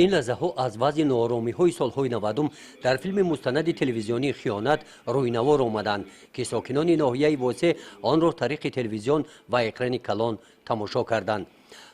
Ин лаҳзаҳо аз вазъи нооромиҳои солҳои 90-ум дар филми мустанади телевизионии «Хиёнат» рӯйнавор омаданд, ки сокинони ноҳияи Восе онро тариқи телевизион ва экрани калон тамошо карданд.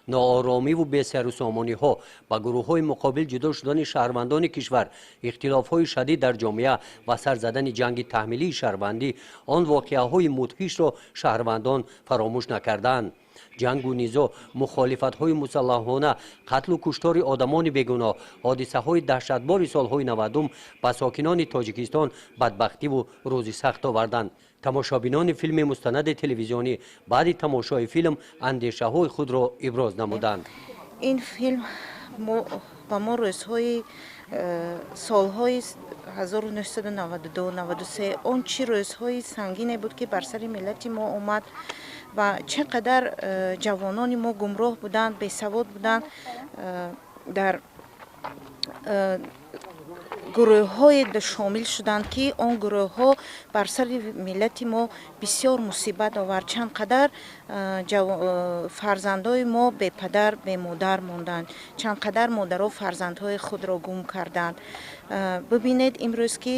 Нооромиву бесарусомониҳо, ба гурӯҳҳои муқобил ҷудо шудани шаҳрвандони кишвар, ихтилофҳои шадид дар ҷомеа ва сар задани ҷанги таҳмилии шаҳрвандӣ, он воқеаҳои мудҳишро шаҳрвандон фаромӯш накардаанд. Ҷангу низо, мухолифатҳои мусаллаҳона, қатлу куштори одамони бегуноҳ, ҳодисаҳои даҳшатбори солҳои 90-ум ба сокинони Тоҷикистон бадбахтиву рӯзи сахт оварданд. Тамошобинони филми мустанади телевизионӣ баъди тамошои филм андешаҳои худро иброз намуданд. Ин филм ба мо рӯзҳои солҳои 1992, 93, он чӣ рӯзҳои сангине буд, ки бар сари миллати мо омад ва чӣ қадар ҷавонони мо гумроҳ буданд, бесавод буданд, дар гурӯҳҳое шомил шуданд, ки он гурӯҳҳо бар сари миллати мо бисёр мусибат овард. Чанд қадар фарзандои мо бепадар, бемодар монданд, чанд қадар модаро фарзандҳои худро гум карданд. Бибинед, имрӯз ки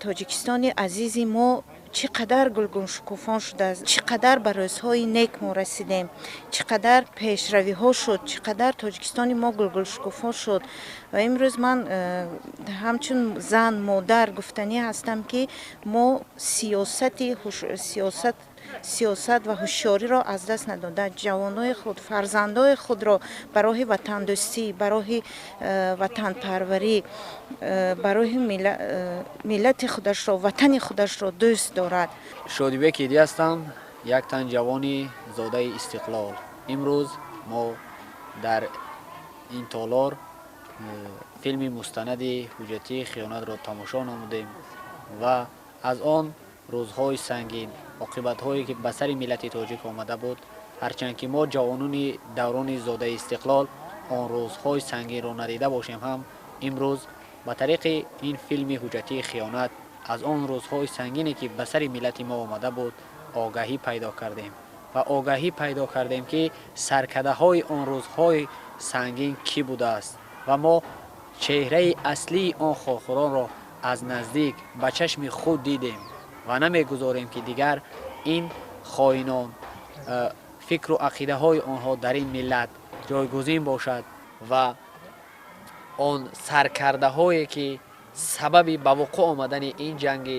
Тоҷикистони азизи мо чӣ қадар гулгуншукуфон шудааст, чӣ қадар ба рӯзҳои нек мо расидем, чӣ қадар пешравиҳо шуд, чӣ қадар Тоҷикистони мо гулгулшукуфон шуд. Ва имрӯз ман ҳамчун зан, модар гуфтанӣ ҳастам, ки мо сиёсат ва ҳушёриро аз даст надода, ҷавонои худ, фарзандои худро ба роҳи ватандӯстӣ, ба роҳи ватанпарварӣ, ба роҳи миллати худашро, ватани худашро дӯст дорад. Шодибек Идӣ ҳастам, як тан ҷавони зодаи Истиқлол. Имрӯз мо дар ин толор филми мустанади ҳуҷҷатии «Хиёнатро» тамошо намудем ва аз он рӯзҳои сангин, оқибатҳое ки ба сари миллати тоҷик омада буд, ҳарчанд ки мо ҷавонони даврони зодаи истиқлол он рӯзҳои сангинро надида бошем ҳам, имрӯз ба тариқи ин филми ҳуҷҷатии «Хиёнат» аз он рӯзҳои сангине ки ба сари миллати мо омада буд огаҳӣ пайдо кардем ва огаҳӣ пайдо кардем, ки саркадаҳои он рӯзҳои сангин кӣ будааст ва мо чеҳраи аслии он хорхӯронро аз наздик ба чашми худ дидем ва намегузорем, ки дигар ин хоинон, фикру ақидаҳои онҳо дар ин миллат ҷойгузин бошад ва он саркардаҳое ки сабаби ба вуқӯъ омадани ин ҷанги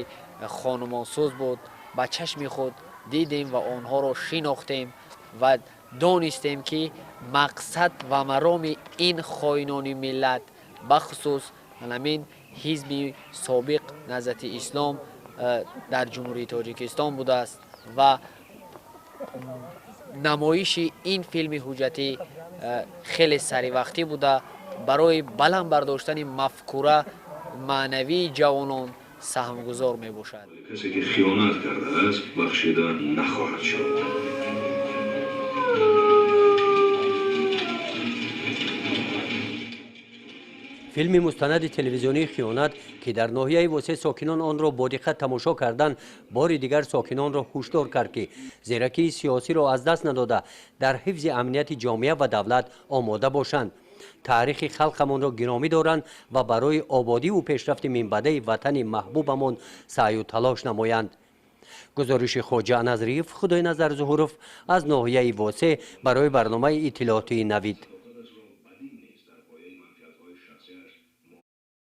хонумонсӯз буд, ба чашми худ дидем ва онҳоро шинохтем ва донистем, ки мақсад ва мароми ин хоинони миллат, бахусус ҳамин ҳизби собиқ Наҳзати Ислом дар Ҷумҳурии Тоҷикистон будааст. Ва намоиши ин филми ҳуҷҷатӣ хеле саривақтӣ буда, барои баланд бардоштани мафкура маънавии ҷавонон саҳмгузор мебошад. Касе ки хиёнат кардааст, бахшида нахоҳад шуд. Филми мустанади телевизионии «Хиёнат», ки дар ноҳияи Восе сокинон онро бо диққат тамошо карданд, бори дигар сокинонро ҳушдор кард, ки зеракии сиёсиро аз даст надода, дар ҳифзи амнияти ҷомеа ва давлат омода бошанд, таърихи халқамонро гиромӣ доранд ва барои ободиву пешрафти минбаъдаи ватани маҳбубамон саъю талош намоянд. Гузориши Хоҷа Назриев, Худойназар Зуҳуров аз ноҳияи Восе барои барномаи иттилоотии «Навид».